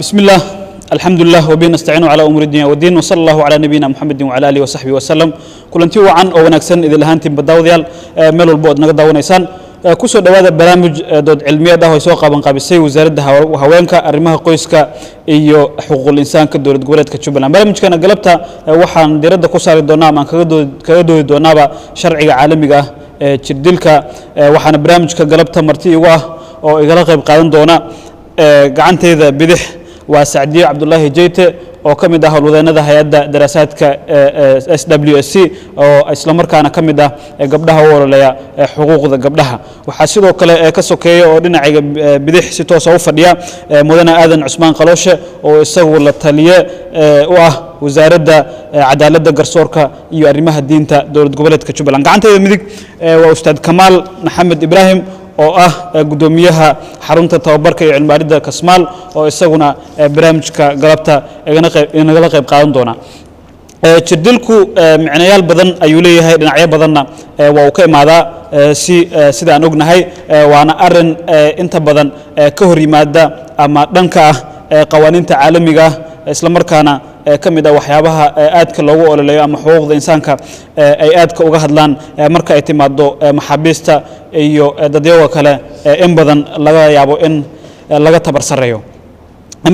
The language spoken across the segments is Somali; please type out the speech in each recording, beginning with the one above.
بسم الله، الحمد لله، وبه نستعين على أمور الدنيا والدين، وصلى الله على نبينا محمد وعلى آله وصحبه وسلم. Kulanti wacan oo wanaagsan idin lahaantiin daawadayaal, meel walbo ood naga daawanaysaan, kusoo dhowaada barnaamij dood cilmiyeed ah oo ay soo qaban qaabisay Wasaaradda Haweenka, Arrimaha Qoyska iyo Xuquuqul Insaanka Dowlad Goboleedka Jubbaland. Barnaamijkana galabta waxaan diiradda ku saari doonaa ama aan kaga doodi doonaaba sharciga caalamiga ah ee jirdilka. Waxaana barnaamijka galabta marti igu ah oo igala qayb qaadan doona, gacanteyda bidix waa Sacdiye Cabdulaahi Jeyte oo ka mid ah howlwadeenada hay-adda daraasaadka SWSC, oo islamarkaana ka mid ah gabdhaha u ololeeya xuquuqda gabdhaha. Waxaa sidoo kale ka sokeeya oo dhinacayga bidix si toosa u fadhiya mudane Aadan Cusmaan Qalooshe oo isagu la taliye u ah Wasaaradda Cadaaladda, Garsoorka iyo Arrimaha Diinta Dowlad Goboleedka Jubbaland. Gacanteyda midig waa Ustaad Kamaal Maxamed Ibraahim oo ah guddoomiyaha xarunta tababarka iyo cilmibaaridda Kasmaal, oo isaguna barnaamijka galabta inagala qayb qaadan doona. Jirdilku micnayaal badan ayuu leeyahay, dhinacyo badanna waa uu ka imaadaa si sida aan ognahay, waana arin inta badan ka hor yimaada ama dhanka ah qawaaniinta caalamiga ah, islamarkaana ka mid ah waxyaabaha aadka loogu ololeeyo ama xuquuqda insaanka ay aadka uga hadlaan marka ay timaado maxaabiista iyo dadyaga kale in badan laga yaabo in laga tabar sarreeyo.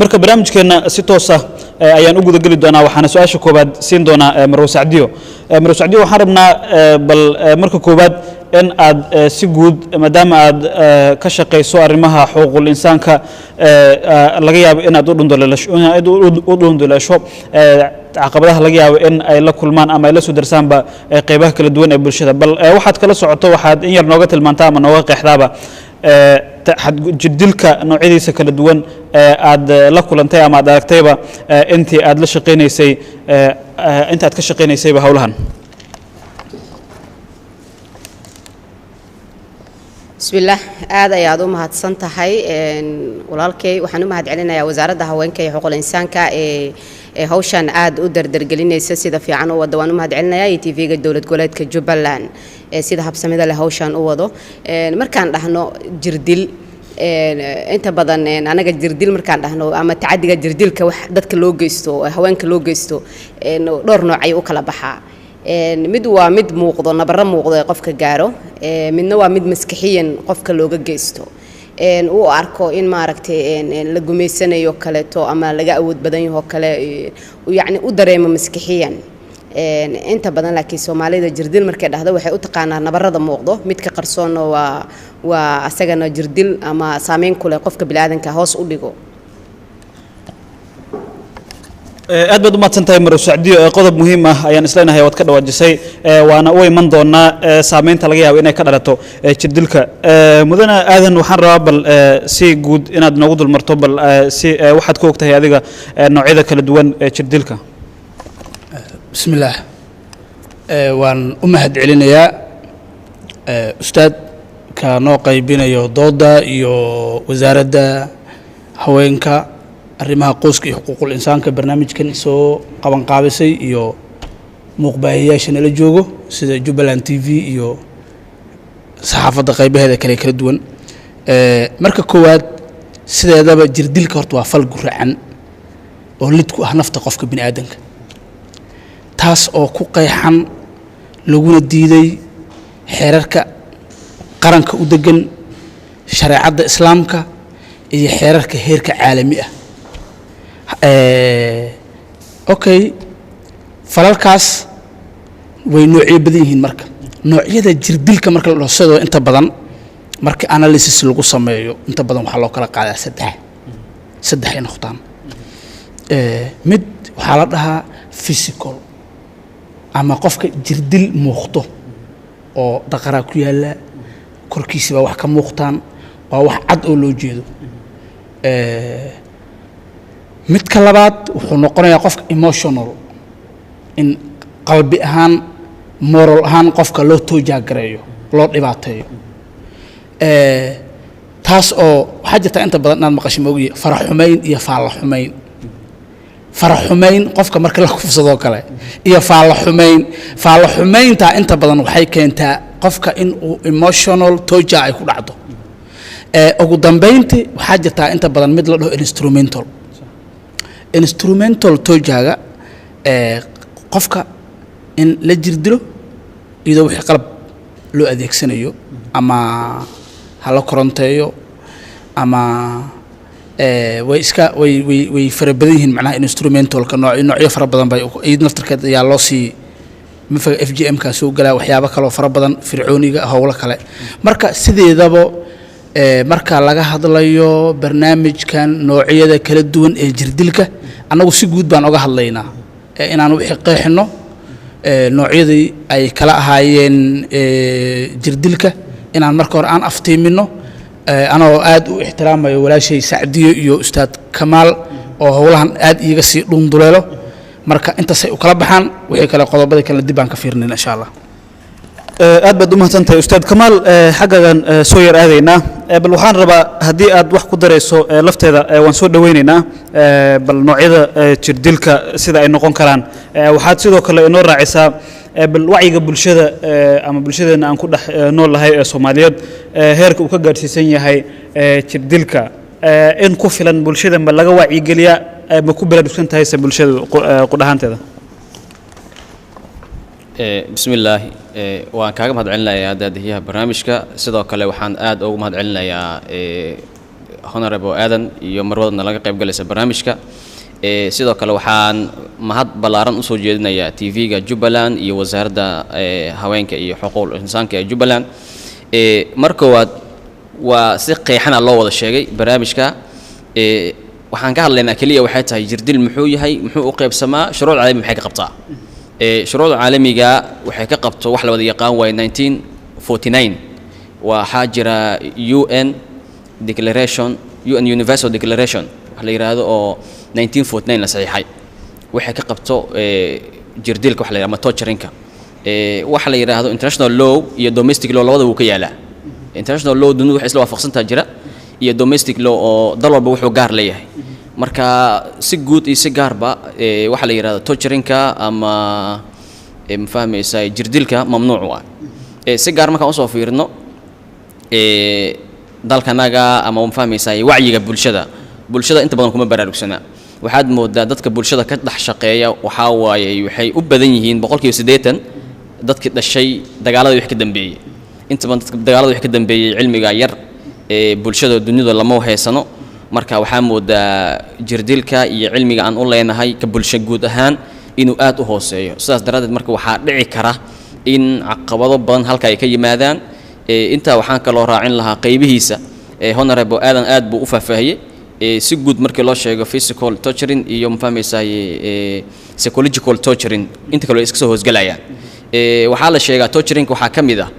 Marka barnaamijkeenna si toosa ayaan u guda geli doonaa, waxaana su-aasha koowaad siin doonaa Marwo Sacdiyo. Marwo Sacdiyo, waxaan rabnaa bal marka koowaad in aad si guud, maadaama aad ka shaqayso arrimaha xuquuqul insaanka, laga yaabo inaad u dhunduleesho caqabadaha laga yaabo in ay la kulmaan ama ay la soo darsaanba qeybaha kala duwan ee bulshada. Bal waxaad kala socoto waxaad in yar nooga tilmaantaa ama nooga qeexdaaba jirdilka noocyadiisa kala duwan aad la kulantay ama aad aragtayba intii aad la shaqaynaysay, inta aad ka shaqaynaysayba howlahan. Bismillaah, aad ayaad u mahadsan tahay walaalkay. Waxaan u mahad celinayaa Wasaaradda Haweenka iyo Xuquuqul Insaanka ee hawshan aad u dardargelinaysa, sida fiican u wada. Waan u mahad celinayaa iyo TV-ga Dowlad Goboleedka Jubbaland ee sida habsamida leh hawshan u wado. Markaan dhahno jirdil, inta badan anaga jirdil markaan dhahno ama tacadiga jirdilka wax dadka loo geysto, haweenka loo geysto, dhowr nooc ayuu u kala baxaa. Mid waa mid muuqdo, nabaro muuqdo ee qofka gaaro. Midna waa mid maskixiyan qofka looga geysto, uu arko in maaragtay la gumaysanayo kaleeto ama laga awood badan yaho kale, yacni u dareemo maskixiyan inta badan. Laakiin Soomaalida jirdil markay dhahdo waxay u taqaanaa nabarada muuqdo. Midka qarsoonna waa asagana jirdil ama saameyn ku leh qofka biniaadanka hoos u dhigo. Aad baad u mahadsan tahay, Marwo Sacdiyo. Qodob muhiim ah ayaan isleenahay waad ka dhawaajisay, waana u iman doonaa saameynta laga yaabo inay ka dhalato jirdilka. Mudane Aadan, waxaan rabaa bal si guud inaad noogu dulmarto bal si waxaad ku og tahay adiga noocyada kala duwan ee jirdilka. Bismillaah, waan u mahad celinayaa ustaadka noo qaybinayo dooda iyo Wasaaradda Haweenka, Arrimaha Qoyska iyo Xuquuqul Insaanka barnaamijkan soo qabanqaabisay, iyo muuqbaahiyaasha nala joogo sida Jubbaland TV iyo saxaafadda qaybaheeda kale kala duwan. Marka koowaad, sideedaba jirdilka horta waa fal guracan oo lid ku ah nafta qofka bini aadanka, taas oo ku qeexan laguna diiday xeerarka qaranka u degan, shareecadda Islaamka iyo xeerarka heerka caalami ah. Okay, falalkaas way noocyo badan yihiin. Marka noocyada jirdilka marka la dhaho, sidoo inta badan marka analysis lagu sameeyo, inta badan waxaa loo kala qaadaa saddex ay noqdaan. Mid waxaa la dhahaa physical, ama qofka jirdil muuqdo oo daqaraa ku yaalla korkiisa baa wax ka muuqtaan, waa wax cad oo loo jeedo. Midka labaad wuxuu noqonayaa qofka emotional, in qalbi ahaan, moral ahaan qofka loo toojaagareeyo, loo dhibaateeyo. Taas oo waxaa jirta inta badan inaad maqasho moogiye, faraxumayn iyo faalla xumayn. Faraxumayn qofka marka la kufsadoo kale iyo faalla xumayn. Faalla xumayntaa inta badan waxay keentaa qofka in uu emotional torture ay ku dhacdo. Ugu dambayntii waxaa jirtaa inta badan mid la dhaho instrumental. Instrumental torture-ga qofka in la jirdilo iyadoo wixii qalab loo adeegsanayo, ama ha la koronteeyo ama way iska way fara badan yihiin. Macnaha instrumentalka noocyo fara badan bay iyad naftarkeed ayaa loo sii mafaga FGM kaa soo galaa, waxyaabo kaloo fara badan, fircooniga, howlo kale. Marka sideedaba marka laga hadlayo barnaamijkan noocyada kala duwan ee jirdilka, annagu si guud baan oga hadlaynaa inaan wixii qeexino noocyadii ay kala ahaayeen jirdilka, inaan marka hore aan aftiimino, anoo aad u ixtiraamayo walaashay Sacdiyo iyo Ustaad Kamaal oo howlahan aad iiga sii dhunduleelo. Marka intaasay u kala baxaan, wixii kale qodobada kale dib baan ka fiirinayn, insha Allah. Aad baad u mahadsan tahay, Ustaad Kamaal. Xaggagan soo yar aadaynaa. Bal waxaan rabaa haddii aad wax ku darayso lafteeda, waan soo dhoweynaynaa. Bal noocyada jirdilka sida ay noqon karaan, waxaad sidoo kale inoo raacisaa bal wacyiga bulshada ama bulshadeena aan ku dhex nool nahay ee Soomaaliyeed, heerka uu ka gaadhsiisan yahay jirdilka, in ku filan bulshada ma laga wacyigeliyaa, ma ku baraarugsan tahay se bulshada qudhahaanteeda? Bismillaahi, waan kaaga mahad celinayaa daadihiyaha barnaamijka. Sidoo kale waxaan aad ugu mahad celinayaa Honorable Aadan iyo marwadana laga qayb galaysa barnaamijka. Sidoo kale waxaan mahad ballaaran usoo jeedinayaa TV-ga Jubbaland iyo Wasaaradda Haweenka iyo Xuquuqul Insaanka ee Jubbaland. Mar koowaad waa si qeexana loo wada sheegay barnaamijka. Waxaan ka hadlaynaa keliya waxay tahay jirdil muxuu yahay, muxuu u qaybsamaa, shuruuc caalami maxay ka qabtaa. Shuruucda caalamiga waxay ka qabto wax la wada yaqaan waaye. 1949 waxaa jira UN Declaration, UN Universal Declaration wax la yidhaahdo oo 1949 la saxiixay, waxay ka qabto jirdilka wax la yidhahdo ama torturingka. Waxa la yidhaahdo international law iyo domestic law labada wuu ka yaalaa. International law dunidu waxay isla waafaqsantaa jira, iyo domestic law oo dal walba wuxuu gaar leeyahay. Marka si guud iyo si gaarba waxaa la yidhahda torturingka ama ma fahmaysaa jirdilka mamnuuc u ah. Si gaar markaan usoo fiirino dalkanaga ama ma fahmaysaa wacyiga bulshada inta badan kuma baraarugsana. Waxaad moodaa dadka bulshada ka dhex shaqeeya waxaa waaye waxay u badan yihiin 80% dadkii dhashay dagaalada wix ka dambeeyey. Inta badan dadka dagaalada wix ka dambeeyey cilmiga yar ee bulshada dunida lama haysano. Marka waxaa moodaa jirdilka iyo cilmiga aan u leenahay ka bulsho guud ahaan inuu aad u hooseeyo. Sidaas daraaddeed marka waxaa dhici kara in caqabado badan halka ay ka yimaadaan. Intaa waxaan kaloo raacin lahaa qaybihiisa. Honorable Aadan aad buu u faahfaahiyey. Si guud markii loo sheego physical torturing iyo ma fahmaysaa psychological torturing, inta kale way iska soo hoosgalayaan. Waxaa la sheegaa torturing waxaa ka mid ah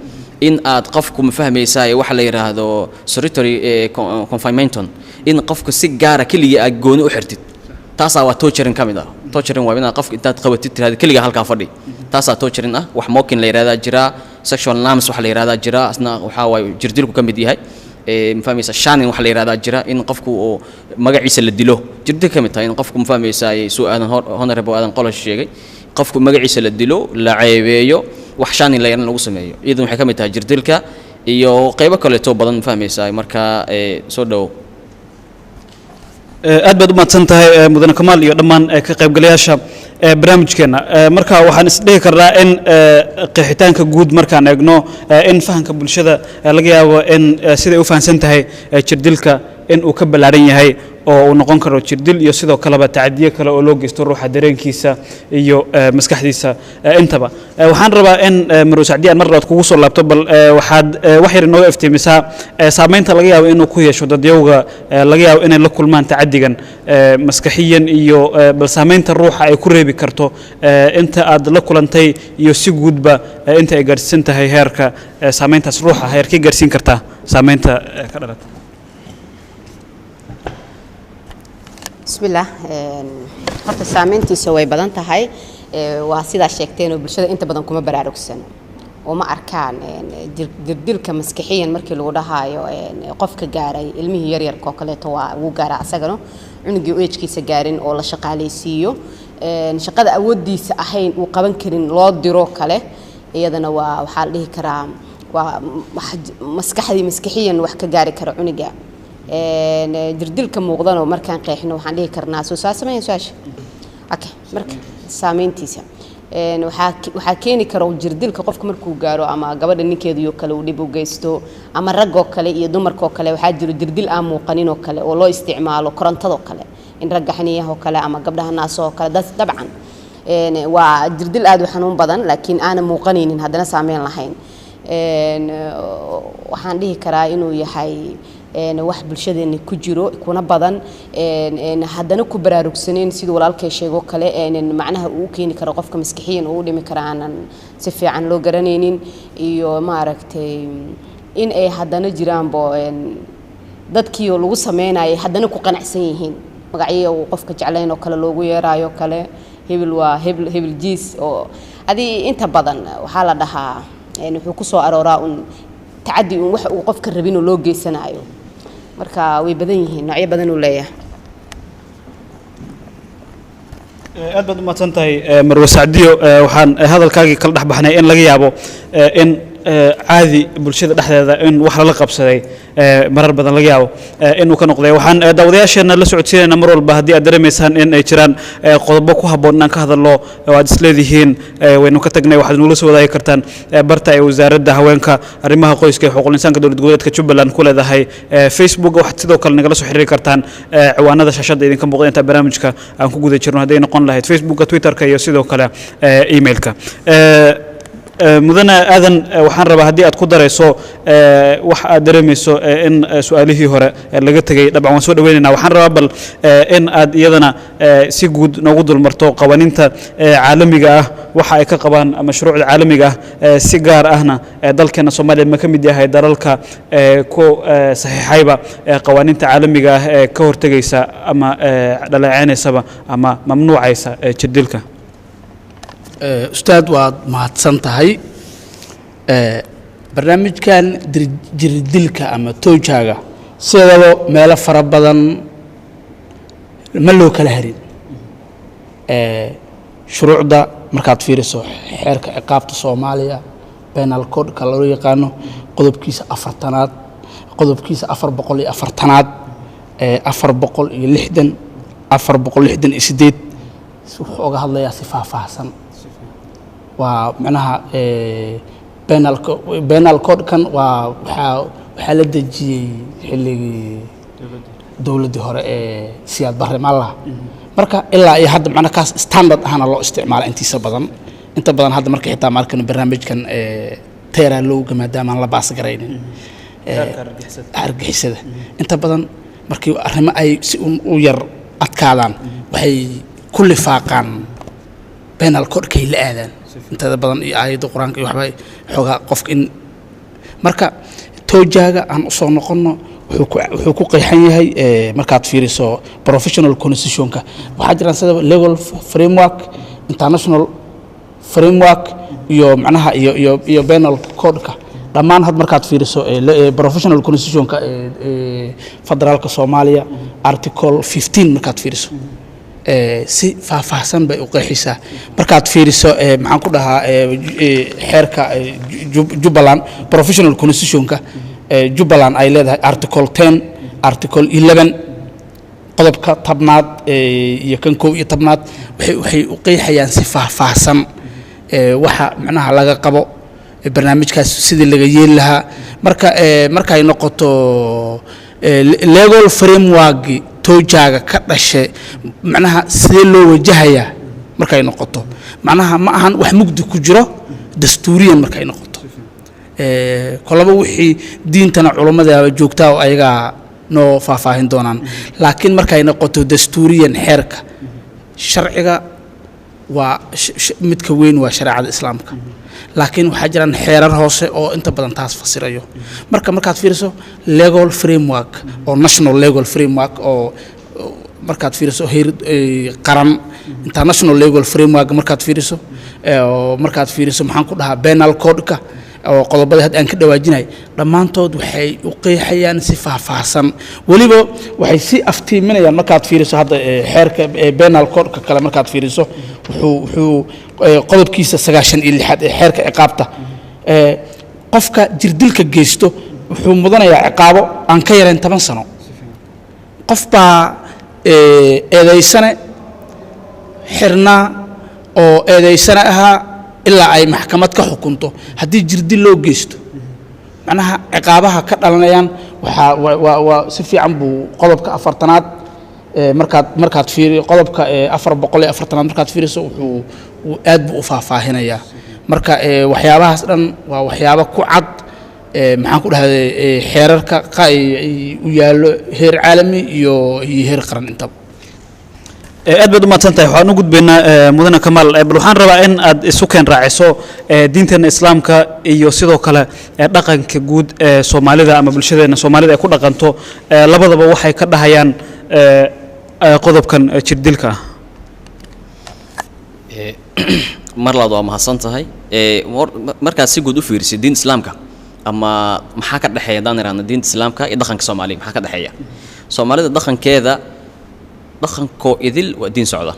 in aad qofku ma fahmaysaa waxa la yidhaahdo solitary confinement, in qofku si gaara keligii aad gooni u xirtid. Taasaa waa torturing ka mid ah. Torturing waa inaad qofka intaad qabatid tiraahdo keligaa halkaa fadhi, taasaa torturing ah. Wax mocking la yidhahdaa jira, sexual norms waxa la yidhahdaa jira, asna waxaa waaye jirdilku ka mid yahay. Ma fahmaysaa shaming waxa la yidhahdaa jira, in qofku uu magaciisa la dilo, jirdil ka mid tahay. In qofku ma fahmaysaa suu Aadan Honorable Aadan Qolosh sheegay, qofku magaciisa la dilo, la ceebeeyo, wax shaming la yidhahdo lagu sameeyo, iyadan waxay ka mid tahay jirdilka iyo qaybo kaleeto badan, ma fahmaysaa. Marka soo dhowow. Aad baad u mahadsan tahay, mudane Kamaal iyo dhammaan ka qaybgalayaasha barnaamijkeenna. Marka waxaan isdhihi karnaa in qeexitaanka guud markaan eegno, in fahamka bulshada laga yaabo in siday u fahamsan tahay jirdilka in uu ka ballaaran yahay oo uu noqon karo jirdil iyo sidoo kaleba tacadiyo kale oo loo geysto ruuxa dareenkiisa iyo maskaxdiisa intaba. Waxaan rabaa in Marwo Sacdiya aan mar labaad kugu soo laabto. Bal waxaad wax yar inooga iftiimisaa saamaynta laga yaabo inuu ku yeesho dadyowga laga yaabo inay la kulmaan tacadigan maskaxiyan, iyo bal saamaynta ruuxa ay ku reebi karto inta aad la kulantay, iyo si guudba inta ay gaarsiisan tahay heerka saamayntaas ruuxa, heerkay gaarsiin kartaa saamaynta ka dhalata. Bismillaah. Horta saameyntiisa way badan tahay. Waa sidaa sheegteen oo bulshada inta badan kuma baraarugsano oo ma arkaan dirdilka maskixiyan. Markii lagu dhahaayo qofka gaaray ilmihii yaryarka oo kaleeto waa wuu gaaraa asagana, cunugii ejkiisa gaarin oo la shaqaaleysiiyo, shaqada awoodiisa ahayn uu qaban karin loo diro kale, iyadana waa waxaa la dhihi karaa waa maskaxdii maskixiyan wax ka gaari kara cuniga. Jirdilka muuqdanoo markaan qeexno, waxaan dhihi karnaa soo saa sameeya su-aasha. Okay, marka saameyntiisa waxaa keeni karo jirdilka qofka markuu gaaro ama gabadha ninkeedu kale uu dhib u geysto ama raggoo kale iyo dumarkoo kale. Waxaa jiro jirdil aan muuqanin oo kale oo loo isticmaalo korontadoo kale, in ragga xiniyaha oo kale ama gabdhaha naaso oo kale. Dabcan waa jirdil aad u xanuun badan, laakiin aanan muuqanaynin, haddana saameyn lahayn. Waxaan dhihi karaa inuu yahay wax bulshadeena ku jiro kuna badan, haddana ku baraarugsaneyn siduu walaalkay sheego kale, macnaha uu keeni karo qofka maskixiyan uu u dhimi kara aanan si fiican loo garanaynin, iyo maaragtay in ay haddana jiraanbo dadkii oo lagu sameynayay haddana ku qanacsan yihiin, magacyo uu qofka jeclayn oo kale loogu yeeraayo kale, hebel waa hebel, hebel jiis oo adii. Inta badan waxaa la dhahaa wuxuu ku soo arooraa un tacaddi un wax uu qofka rabin oo loo geysanayo. Marka way badan yihiin, noocyo badan uu leeyahay. Aad baad umahadsan tahay, Marwe Sacdiyo. Waxaan hadalkaagii kala dhex baxnay in laga yaabo in caadi bulshada dhexdeeda in wax lala qabsaday marar badan laga yaabo inuu ka noqday. Waxaan daawadayaasheena la socodsiinayna mar walba, haddii aad dareemaysaan in ay jiraan qodobo ku habboon inaan ka hadalno oo aad isleedihiin waynu ka tagnay, waxaad nagula soo wadaagi kartaan barta ay Wasaaradda Haweenka, Arrimaha Qoyska iyo Xuquuqul Insaanka Dowlad Goboleedka Jubbaland ku leedahay Facebook. Waxaad sidoo kale nagala soo xiriiri kartaan ciwaanada shaashadda idinka muuqda inta barnaamijka aan ku guda jirno, hadday noqon lahayd Facebooka, Twitterka iyo sidoo kale emailka. Mudane Aadan, waxaan rabaa haddii aad ku darayso wax aad dareemayso in su-aalihii hore laga tegey. Dabcan waan soo dhaweynaynaa. Waxaan rabaa bal in aad iyadana si guud noogu dulmarto qawaaniinta caalamiga ah waxa ay ka qabaan ama shuruucda caalamiga ah, si gaar ahna dalkeena Soomaaliya ma ka mid yahay dalalka ku saxiixayba qawaaniinta caalamiga ah ee ka hortegaysa ama dhaleeceynaysaba ama mamnuucaysa jirdilka? Ustaad, waad mahadsan tahay. Barnaamijkan jirdilka ama toojaaga sideedaba meelo fara badan ma loo kala harin. Shuruucda markaad fiiriso, xeerka ciqaabta Soomaaliya, penal codeka loo yaqaano, qodobkiisa 40aad, qodobkiisa 440aad, 460, 468, wuxuu oga hadlayaa si faahfaahsan. Waa macnaha penal code-kan waa waxaa la dejiyey xilligii dowladdii hore ee Siyaad Barre maalaha. Marka ilaa iyo hadda macnaha kaas standard ahana loo isticmaala intiisa badan, inta badan hadda marka xitaa markan barnaamijkan terror lawga, maadaama aan la baas garaynin argagixisada, inta badan markii arrimo ay si un u yar adkaadaan waxay ku lifaaqaan penal codekay la aadaan intada badan iyo aayadda Qur-aanka iyo waxba xoogaa qofka in. Marka toojaaga aan usoo noqonno, wuxuu ku qeexan yahay markaad fiiriso professional constitutionka. Waxaa jiraan sida legal framework, international framework iyo macnaha iyo penal codeka dhammaan. Had markaad fiiriso professional constitutionka ee federaalka Soomaaliya, article 15 markaad fiiriso, si faahfaahsan bay u qeexaysaa. Markaad fiiriso maxaan ku dhahaa, xeerka Jubbaland, professional constitutionka Jubbaland ay leedahay, article 10, article 11, qodobka 10aad iyo kan 11aad, waxay u qeexayaan si faahfaahsan waxa macnaha laga qabo barnaamijkaas, sidii laga yeeli lahaa. Marka markay noqoto legal framework toojaaga ka dhashay, macnaha sidee loo wajahayaa markay noqoto, macnaha ma ahan wax mugdi ku jiro dastuuriyan markay noqoto. Kolaba wixii diintana culummada joogtaa oo ayagaa noo faahfaahin doonaan, laakiin markay noqoto dastuuriyan, xeerka sharciga waa midka weyn, waa shareecada Islaamka, laakiin waxaa jiraan xeerar hoose oo inta badan taas fasirayo. Marka markaad fiiriso legal framework oo national legal framework oo markaad fiiriso heer qaran, international legal framework markaad fiiriso, oo markaad fiiriso maxaan ku dhahaa, penal codeka oo qodobada hadda aan ka dhawaajinay, dhammaantood waxay u qeexayaan si faahfaahsan. Weliba waxay si aftiiminayaan markaad fiiriso hadda xeerka penal codeka kale markaad fiiriso, wuxuu qodobkiisa 96aad ee xeerka ciqaabta, qofka jirdilka geysto wuxuu mudanayaa ciqaabo aan ka yarayn 10 sano. Qof baa eedaysane xirnaa oo eedaysane ahaa ilaa ay maxkamad ka xukunto. Haddii jirdil loo geysto, macnaha ciqaabaha ka dhalanayaan waxaa waa si fiican buu qodobka 40aad markaad fiiri, qodobka 440aad markaad fiiriso, wuxuu aad buu u faahfaahinayaa. Marka waxyaabahaas dhan waa waxyaabo ku cad maxaan ku dhahday xeerarka u yaallo heer caalami iyo heer qaran intaba. Aad baad u mahadsan tahay. Waxaan u gudbaynaa mudane Kamaal. Bal waxaan rabaa in aad isu keen raaciso diinteena Islaamka iyo sidoo kale dhaqanka guud ee Soomaalida ama bulshadeena Soomaalida ay ku dhaqanto, labadaba waxay ka dhahayaan qodobkan jirdilka ah. Mar labaad waa mahadsan tahay. Markaad si guud u fiirisid diinta Islaamka ama maxaa ka dhexeeya, haddaan idhaahno diinta Islaamka iyo dhaqanka Soomaaliga maxaa ka dhexeeya, Soomaalida dhaqankeeda, dhaqankoo idil waa diin socda.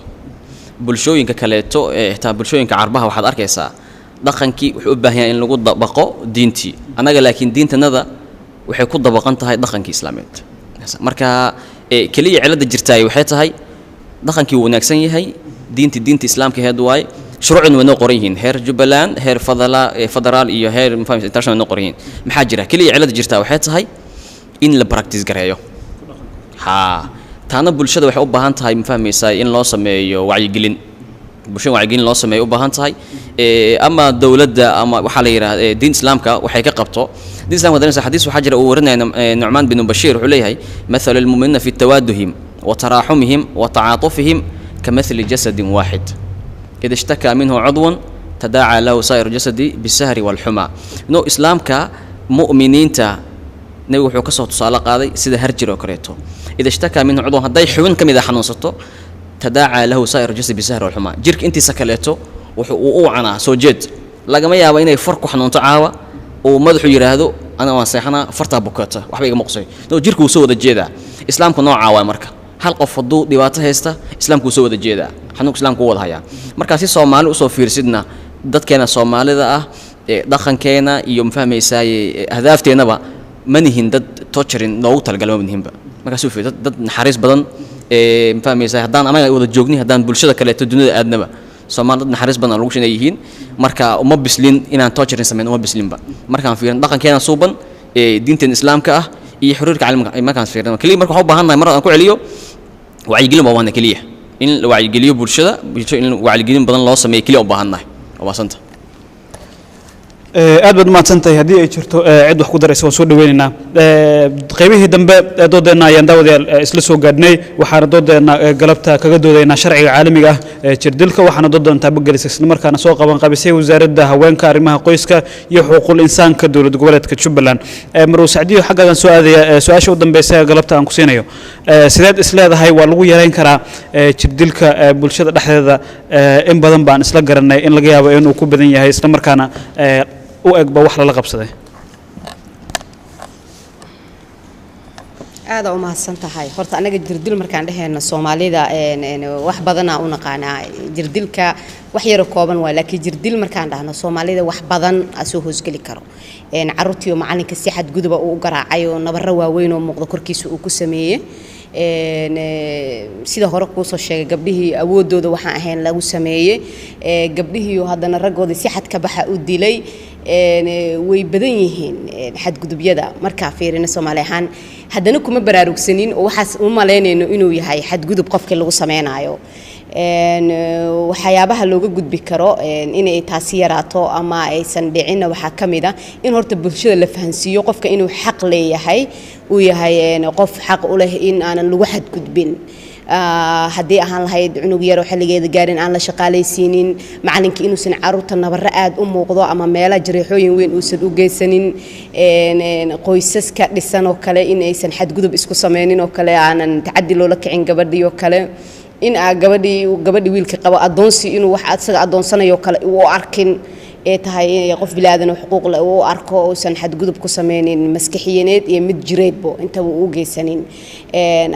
Bulshooyinka kaleeto ee xitaa bulshooyinka Carbaha waxaad arkaysaa dhaqankii wuxuu u baahan yahay in lagu dabaqo diintii. Annaga laakiin diintanada waxay ku dabaqan tahay dhaqankii Islaameed. Marka keliya cilladda jirtaay waxay tahay dhaqankii wuu wanaagsan yahay, diintii diinta Islaamka aheed waaye, shuruucduna way noo qoran yihiin, heer Jubbaland, heer fadala federaal iyo heer mafahmaysa international way noo qoran yihiin. Maxaa jira? Keliya cilladda jirtaa waxay tahay in la practice gareeyo. Haa, taana bulshada waxay u baahan tahay, ma fahmaysaa, in loo sameeyo wacyigelin, bulshada wacyigelin loo sameeyo u baahan tahay. Ama dowladda ama waxaa la yidhahda diin Islaamka waxay ka qabto diin Islamka dareemsa. Xadiis waxaa jira uu warinaya Nucmaan bin Bashiir, wuxuu leeyahay: mathalu lmu'miniina fi tawaaduhim wa taraaxumihim wa tacaatufihim kamathli jasadin waaxid, ida ishtakaa minhu cudwun tadaacaa lahu saa'iru jasadi bisahri walxumaa. No Islaamka mu'miniinta Nebigu wuxuu ka soo tusaale qaaday sida harjir oo kaleeto. Ida ishtakaa minhu cudwun, hadday xubin ka mid a xanuunsato, tadaacaa lahu saa'iru jasadi bisahri walxumaa, jirka intiisa kaleeto wuxuu uu u wacanaa soo jeed. Lagama yaabo inay far ku xanuunto caawa uu madaxu yidhaahdo ana waan seexanaa, fartaa bukata, waxba igama qusay. No, jirka wuu soo wada jeedaa. Islaamku noocaa waay. Marka hal qof hadduu dhibaato haysta, Islaamku wuu soo wada jeedaa, xanuunka Islaamku wuu wada hayaa. Markaa si Soomaali usoo fiirsidna, dadkeena Soomaalida ah ee dhaqankeena iyo mafahmaysaaye ahdaafteennaba ma nihin dad torturing loogu talagalay, ma nihinba. Markaas u fiir dad naxariis badan ee mafahmaysaa haddaan anaga wada joogni, haddaan bulshada kaleeto dunida aadnaba, Soomaali dad naxariis badan lagu shinay yihiin. Marka uma bislin inaan torturing samayn, uma bislinba. Markaan fiirin dhaqankeena suuban ee diinteena Islaamka ah iyo xiriirka caalamka markaan fiirino keliya, marka waxaan u baahan nahay, mar aan ku celiyo, wacyigelin baa waana keliya in la wacyigeliyo bulshada, in wacyigelin badan loo sameeyo keliya u baahan nahay. Waa mahadsanta. Aad baad u mahadsan tahay. Haddii ay jirto cid wax ku daraysa, waan soo dhaweynaynaa. Qaybihii dambe ee doodeenna ayaan daawadayaal isla soo gaadhnay. Waxaana doodeenna galabta kaga doodaynaa sharciga caalamiga ah ee jirdilka. Waxaana doodan taabagelisay islamarkaana soo qaban qabisay Wasaaradda Haweenka, Arrimaha Qoyska iyo Xuquuqul Insaanka Dowlad Goboleedka Jubbaland. Marwo Sacdiyo, xaggaagan soo aadaya. Su-aasha u dambeysa ee galabta aan ku siinayo: sideed is leedahay waa lagu yareyn karaa jirdilka bulshada dhexdeeda? In badan baan isla garanay in laga yaabo inuu ku badan yahay, islamarkaana u egba wax lala qabsaday. Aada u mahadsan tahay. Horta anaga jirdil markaan dhehayno Soomaalida wax badanaa u naqaanaa. Jirdilka wax yaro kooban waa, laakiin jirdil markaan dhahno Soomaalida wax badan aa soo hoosgeli karo. Caruurtii oo macalinka si xadguduba uu u garaacay oo nabarro waaweyn oo muuqda korkiisa uu ku sameeyey, sida hore kuusoo sheegay, gabdhihii awoodooda waxaan ahayn lagu sameeyey, gabdhihii oo haddana raggooda si xad ka baxa u dilay. Way badan yihiin xadgudubyada. Markaa fiirina Soomaali ahaan haddana kuma baraarugsanin oo waxaas uma malaynayno inuu yahay xadgudub qofkii lagu sameynaayo. Waxyaabaha looga gudbi karo inay taasi yaraato ama aysan dhicinna waxaa ka mid ah in horta bulshada la fahansiiyo qofka inuu xaq leeyahay, uu yahay qof xaq u leh in aanan lagu xadgudbin. Haddii ahaan lahayd cunug yaroo xilligeeda gaarin aan la shaqaalaysiinin, macalinka inuusan caruurta nabarro aad u muuqdo ama meela jareexooyin weyn uusan u geysanin, qoysaska dhisan oo kale in aysan xadgudub isku sameynin oo kale, aanan tacadi loola kicin gabadhii oo kale, in aa gabadhii wiilka qabo addoonsi inuu wax asaga addoonsanayo kale uu arkin. Ee tahay in qof bilaadan oo xuquuq leh uu arko, uusan xadgudub ku sameynin maskaxiyaneed iyo mid jireedbo intaba uu geysanin.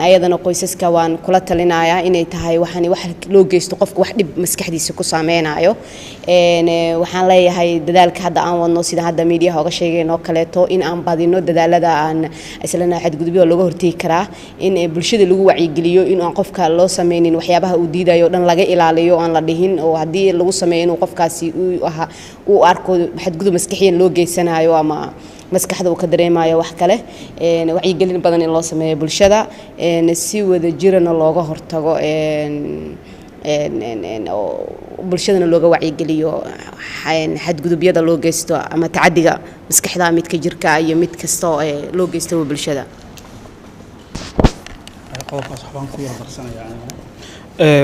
Ayadana qoysaska waan kula talinayaa inay tahay waxani wax loo geysto qofka wax dhib maskaxdiisa ku saameynayo. Waxaan leeyahay dadaalka hadda aan wadno, sida hadda miidiyaha oga sheegeen oo kaleeto, in aan badino dadaalada aan islana xadgudubyada looga hortegi karaa, in bulshada lagu wacyigeliyo in aan qofka loo sameynin waxyaabaha uu diidayo o dhan, laga ilaaliyo, aan la dhihin oo haddii lagu sameeyo inuu qofkaasi uu ahaa uu arko xadgudub maskaxiyan loo geysanayo ama maskaxda uu ka dareemayo wax kale. Wacyigelin badan in loo sameeyo bulshada, si wada jirana looga hortago, oo bulshadana looga wacyigeliyo xadgudubyada loo geysto ama tacadiga maskaxda, midka jirka iyo mid kasta oo loo geysto bulshada. Qodobkaas waxbaan ku yar darsanayaa anigana.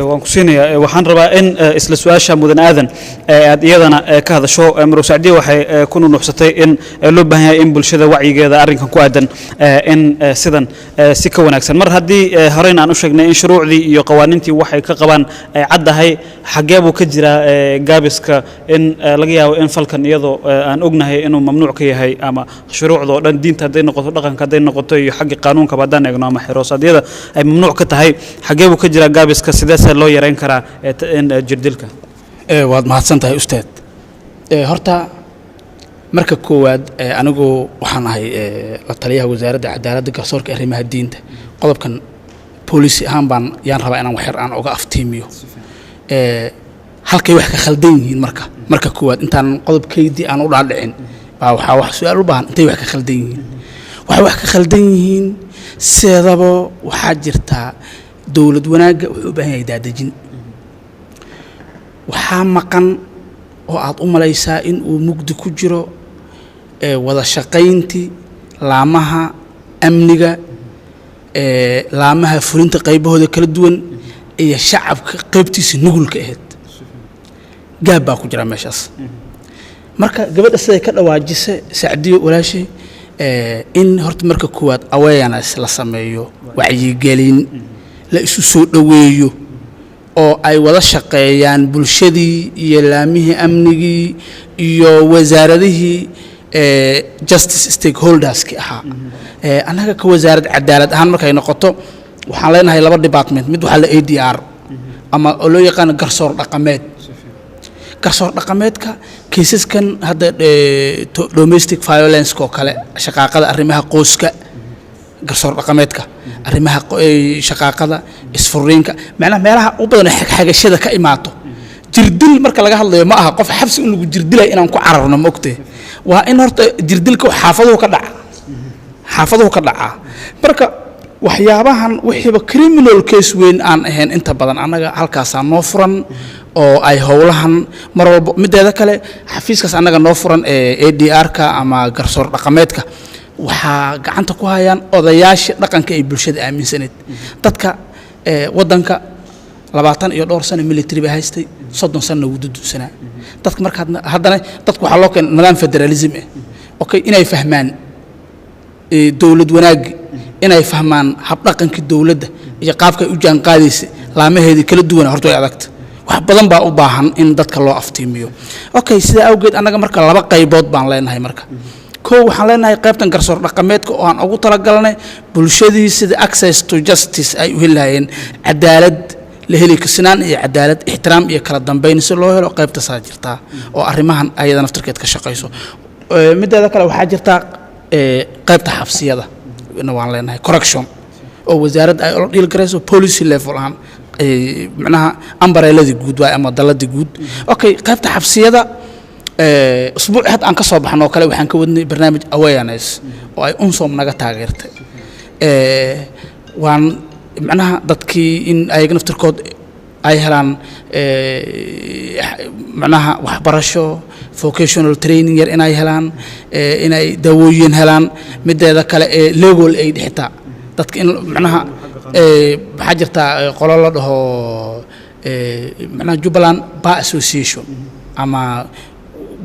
Waan ku siinayaa. Waxaan rabaa in isla su-aasha mudan aadan aad iyadana ka hadasho. Marwo Sacdiye waxay ku nunuxsatay in loo baahan yahay in bulshada wacyigeeda arrinkan ku aadan in sidan si ka wanaagsan, mar haddii horeyna aan u sheegnay in shuruucdii iyo qawaaniintii waxay ka qabaan ay caddahay, xaggee buu ka jiraa gaabiska in laga yaabo in falkan, iyadoo aan ognahay inuu mamnuuc ka yahay ama shuruucda oo dhan, diinta hadday noqoto, dhaqanka hadday noqoto iyo xagga qaanuunkaba haddaan eegno ama xeroosadyada, ay mamnuuc ka tahay, xaggee buu ka jiraa gaabiska? Sideese loo yareyn karaa in jirdilka? Waad mahadsan tahay, ustaad. Horta marka koowaad, anigu waxaan ahay la taliyaha Wasaaradda Cadaaladda, Garsoorka, Arrimaha Diinta. Qodobkan policy ahaan baan yaan rabaa inaan wax yar aan uga aftiimiyo halkay wax ka khaldan yihiin. Marka koowaad, intaan qodobkaydii aan u dhaadhicin baa waxaa wax su-aal u baahan: intay wax ka khaldan yihiin? Waxay wax ka khaldan yihiin, sideedaba waxaa jirtaa dowlad wanaagga wuxuu u baahan yahay daadejin. Waxaa maqan oo aad u malaysaa in uu mugdi ku jiro wada shaqayntii laamaha amniga, laamaha fulinta qaybahooda kala duwan iyo shacabka qaybtiisa nugulka ahayd. Gaab baa ku jira meeshaas. Marka gabadha siday ka dhawaajisa, Sacdiyo walaashay, in horta marka koowaad awareness la sameeyo, wacyigelin la isu soo dhoweeyo oo ay wada shaqeeyaan bulshadii iyo laamihii amnigii iyo wasaaradihii justice stakeholderski ahaa. Annaga ka wasaarad cadaalad ahaan markay noqoto, waxaan leenahay laba department. Mid waxaa la ADR ama oo loo yaqaano garsoor dhaqameed. Garsoor dhaqameedka kiisaskan hadda domestic violence oo kale, shaqaaqada arrimaha qoyska, garsoor dhaqameedka arrimaha shaqaaqada, isfuriinka, macnaha meelaha u badan ee xagxagashada ka imaato. Jirdil marka laga hadlayo, ma aha qof xabsi in lagu jirdilay inaan ku cararno, ma ogtee? Waa in horta jirdilka xaafaduhu ka dhaca, xaafaduhu ka dhacaa. Marka waxyaabahan wixiiba criminal case weyn aan ahayn, inta badan annaga halkaasaa noo furan oo ay howlahan mar walba. Mideeda kale, xafiiskaas annaga noo furan ee ADR-ka ama garsoor dhaqameedka waxaa gacanta ku hayaan odayaashii dhaqanka ay bulshada aaminsaneed. Dadka waddanka 20 iyo dhowr sano military baa haystay, 30 sanna wuu dudunsanaa dadka. Marka haddana dadku waxaa loo keenay nidaam federalism ah, okay, inay fahmaan dowlad wanaaggi, inay fahmaan habdhaqankii dowladda iyo qaabka ay u jaan qaadaysa laamaheedii kala duwana. Horta way adagta, wax badan baa u baahan in dadka loo aftiimiyo, okay. Sidaa awgeed annaga marka laba qaybood baan leenahay. Marka kow, waxaan leenahay qaybtan garsoor dhaqameedka oo aan ugu talagalnay bulshadii sida access to justice ay u heli lahayeen, cadaalad la heli, sinaan iyo cadaalad, ixtiraam iyo kala dambeyn si loo helo. Qaybtaasaa jirtaa oo arrimahan ayada naftirkeed ka shaqayso. Mideeda kale, waxaa jirtaa qaybta xabsiyada na waan leenahay, correction, oo wasaaradda ay ula dhiil garayso policy level ahaan, macnaha umbrelladii guud waay ama dalladii guud, okay. Qaybta xabsiyada, usbuuci hadda aan ka soo baxno oo kale, waxaan ka wadnay barnaamij awareness oo ay UNSOM naga taageertay. Waan macnaha dadkii in ayaga naftirkood ay helaan macnaha waxbarasho, vocational training yar inay helaan, inay daawooyin helaan. Mideeda kale ee legal aid xitaa dadka in macnaha waxaa jirtaa qolo la dhaho macnaha Jubbaland Bar Association ama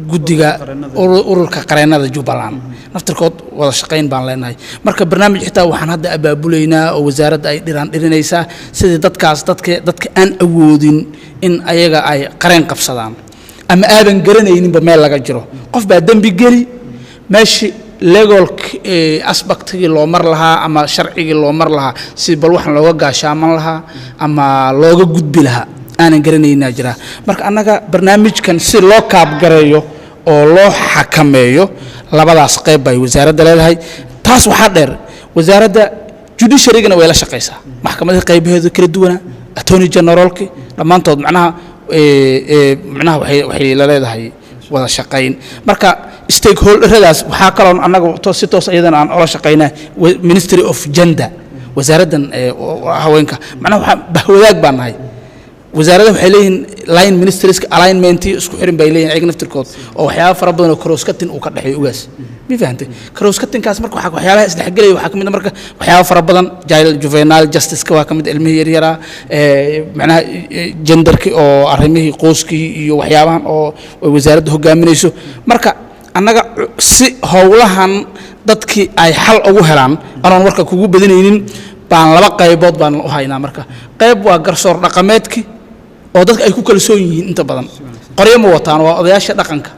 guddiga ururka qareennada Jubbaland, naftirkood wada shaqayn baan leenahay. Marka barnaamij xitaa waxaan hadda abaabulaynaa oo wasaaradda ay dhiraan dhirinaysaa sidii dadkaas, dadka aan awoodin in ayaga ay qareen qabsadaan. Ama aadan garanayninba meel laga jiro. Qof baa dembi geli, meeshii legal aspectigii loo mar lahaa ama sharcigii loo mar lahaa si bal waxaan looga gaashaaman lahaa ama looga gudbi lahaa aanan garanaynaa jiraa. Marka annaga barnaamijkan si loo kaabgareeyo oo loo xakameeyo, labadaas qayb bay wasaaradda leedahay. Taas waxaa dheer, wasaaradda judiciarygana way la shaqaysaa, maxkamadihii qaybaheedu kala duwana, attorney generalki, dhammaantood. Macnaha waxay la leedahay wada shaqayn. Marka stakeholderadaas waxaa kaloo annaga si toos iyadana aan ola shaqaynaa Ministry of Gender, wasaaraddan haweenka. Macnaha waxaa bahwadaag baan nahay. Wasaaradda waxay leeyihiin line ministrieska alignment isku xirin bay leeyihin ayaga naftirkood, oo waxyaaba fara badan oo cross-cutting uu ka dhexeeyo. Ugaas, ma fahantay? Cross-cuttingkaas marka waxaa waxyaabaha isdhexgelaya waxaa ka mid ah marka waxyaaba fara badan. Child juvenile justice-ka waa ka mid, ilmihii yaryaraa, macnaha genderki oo arrimihii qoyskii iyo waxyaabahan oo ay wasaaradda hogaaminayso. Marka annaga si howlahan dadkii ay xal ugu helaan, anoon warka kugu badinaynin, baan laba qaybood baan u haynaa. Marka qayb waa garsoor dhaqameedkii oo dadka ay ku kalsoon yihiin. Inta badan qoryo ma wataan, waa odayaasha dhaqanka.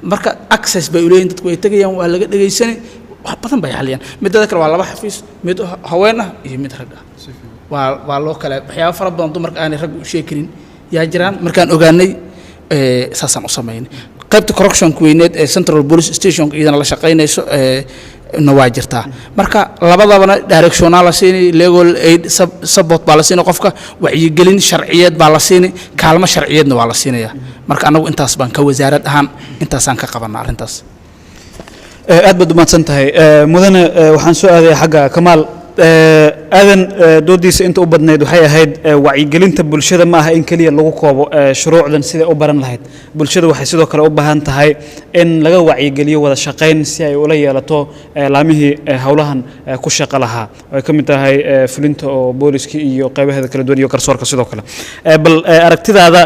Marka access bay uleeyihin dadku, way tegayaan, waa laga dhegaysani, wax badan bay xaliyaan. Midada kale waa laba xafiis, mid haween ah iyo mid rag ah. Waa loo kale waxyaaba fara badan dumarka aanay raggu u sheegi karin yaa jiraan. Markaan ogaanay, saasaan u samaynay. Qaybta correctionka weyneed ee Central Police Station iyadana la shaqaynayso na waa jirtaa. Marka labadabana directionaa la siinay, legal aid support baa la siinay, qofka wacyigelin sharciyeed baa la siinay, kaalmo sharciyeedna waa la siinaya. Marka annagu intaas baan ka wasaarad ahaan intaasaan ka qabanaa arrintaas. Aad baad umahadsan tahay, mudane. Waxaan soo aadaya xagga Kamaal Aadan. Doodiisa inta u badnayd waxay ahayd wacyigelinta bulshada ma aha in keliya lagu koobo shuruucdan siday u baran lahayd. Bulshada waxay sidoo kale u baahan tahay in laga wacyigeliyo wada shaqayn si ay ula yeelato laamihii howlahan ku shaqo lahaa, oo ay ka mid tahay fulinta oo booliskii iyo qaybaheeda kala duwan iyo garsoorka sidoo kale. Bal aragtidaada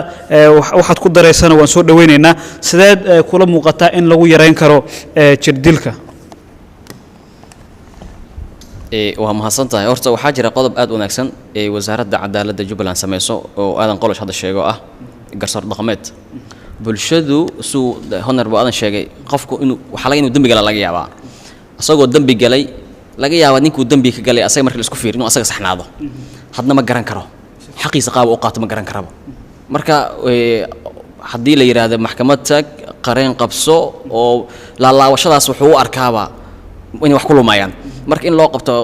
waxaad ku daraysana waan soo dhaweynaynaa. Sideed kula muuqataa in lagu yareyn karo jirdilka? Waa mahadsan tahay. Horta waxaa jira qodob aad u wanaagsan ee Wasaaradda Cadaaladda Jubbaland sameyso oo Aadan Qolosh hadda sheego, ah garsoor dhaqameed. Bulshadu suu honorable Aadan sheegay, qofku inuu waxaa laga inuu dembi gala laga yaabaa, isagoo dembi galay laga yaabaa ninkuu dembi ka galay asaga marka la isku fiiriyo inuu asaga saxnaado, hadna ma garan karo xaqiisa, qaaba u qaato ma garan karaba. Marka haddii la yidhaahdo maxkamad tag, qareen qabso, oo laalaawashadaas wuxuu u arkaaba inay wax ku lumayaan. Marka in loo qabto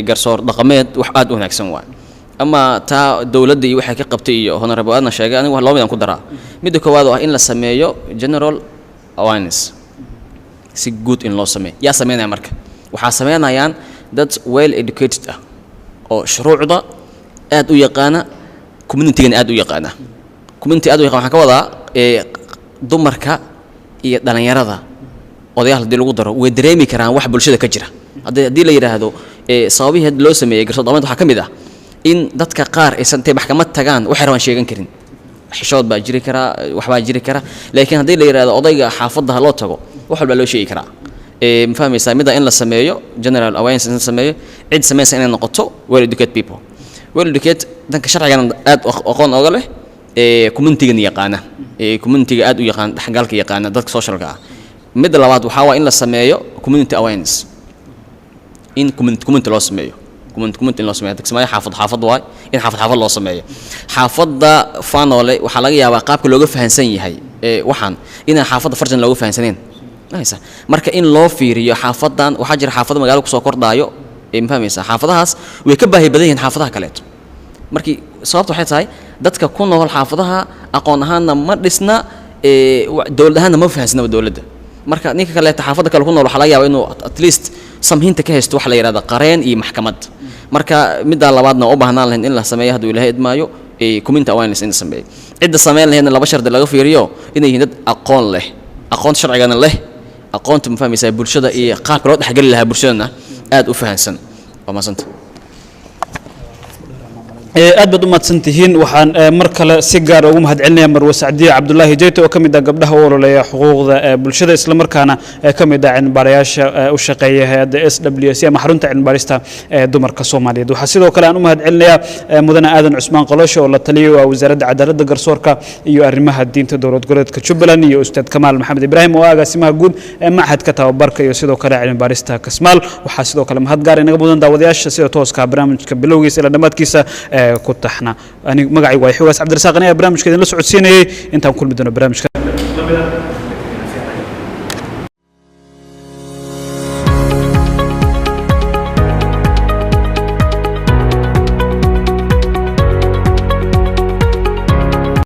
garsoor dhaqameed wax aad u wanaagsan waay. Ama taa dowladda iyo waxay ka qabtay iyo honorable aadna sheegay, anigu laba midaan ku daraa. Midda koowaad oo ah in la sameeyo general awareness, si guud in loo sameeyo. Yaa sameynaya? Marka waxaa sameynayaan dad well educated ah oo shuruucda aad u yaqaana, communitygana aad u yaqaana. Community aad u yaqaan waxaan ka wadaa dumarka iyo dhalinyarada, odayaal haddii lagu daro way dareemi karaan wax bulshada ka jira. Haddii la yidhaahdo sababihii hadda loo sameeyey garsoor dhaqameed waxaa ka mid ah in dadka qaar aysan intay maxkamad tagaan waxay rabaan sheegan karin. Xishood baa jiri karaa, waxbaa jiri kara, laakiin haddii la yidhahdo odayga xaafadda ha loo tago, wax walbaa loo sheegi karaa. Ma fahmaysaa? Midda in la sameeyo general awareness, in la sameeyo, cid sameynaysa inay noqoto well educated people, well educated danka sharcigana aad aqoon oga leh, communitygana yaqaana, communityga aad u yaqaana, dhexgalka yaqaana, dadka socialka ah. Midda labaad waxaa waa in la sameeyo community awareness, in community community loo sameeyo, community community in loo sameeyo. Dadka sameeyo xaafad xaafad waay, in xaafad xaafad loo sameeyo. Xaafadda Fanole waxaa laga yaabaa qaabka looga fahansan yahay waxaan inaan xaafadda Farjan looga fahansaneen mahaysa. Marka in loo fiiriyo xaafadan, waxaa jira xaafado magaalo kusoo kordhaayo, ma fahmaysaa? Xaafadahaas way ka baahi badan yihiin xaafadaha kaleeto. Markii sababta waxay tahay dadka ku nool xaafadaha aqoon ahaanna ma dhisna, dowlad ahaanna ma fahansanaba dowladda. Marka ninka kaleeto xaafadda kale ku nool waxaa laga yaabaa inuu at least samhinta ka haysto waxa la yidhahda qareen iyo maxkamad. Marka middaa labaadna u baahnaan lahayn in la sameeyo hadduu Ilaahay idmaayo, community awareness in la sameeyo. Cidda sameyn lahaydna laba shardi laga fiiriyo: inay yihiin dad aqoon leh, aqoonta sharcigana leh, aqoonta, ma fahmaysaa, bulshada iyo qaabka loo dhexgeli lahaa bulshadana aad u fahansan. Waa mahadsanta. Aad baad u mahadsan tihiin. Waxaan mar kale si gaar ugu mahad celinaya Marwe Sacdiye Cabdulaahi Jeyte oo ka mid ah gabdhaha u ololeeya xuquuqda bulshada, islamarkaana ka mid ah cilmibaarayaasha u shaqeeya hay-adda SWC ama xarunta cilmibaarista ee dumarka Soomaaliyeed. Waxaa sidoo kale aan u mahad celinayaa mudane Aadan Cusmaan Qolosho oo la taliyay waa Wasaaradda Cadaaladda, Garsoorka iyo Arrimaha Diinta Dowlad Goboleedka Jubbaland, iyo Ustaad Kamaal Maxamed Ibraahim oo ah agaasimaha guud ee Machadka Tababarka iyo sidoo kale Cilmibaarista Kasmaal. Waxaa sidoo kale mahad gaar inaga mudan daawadayaasha sida tooska barnaamijka bilowgiisa ilaa dhammaadkiisa ku taxna. Anig magacaygu waa Xogaas Cabdirasaaq, aniga barnaamijka idinla socodsiinayay. Intaan kulmi doono barnaamijka.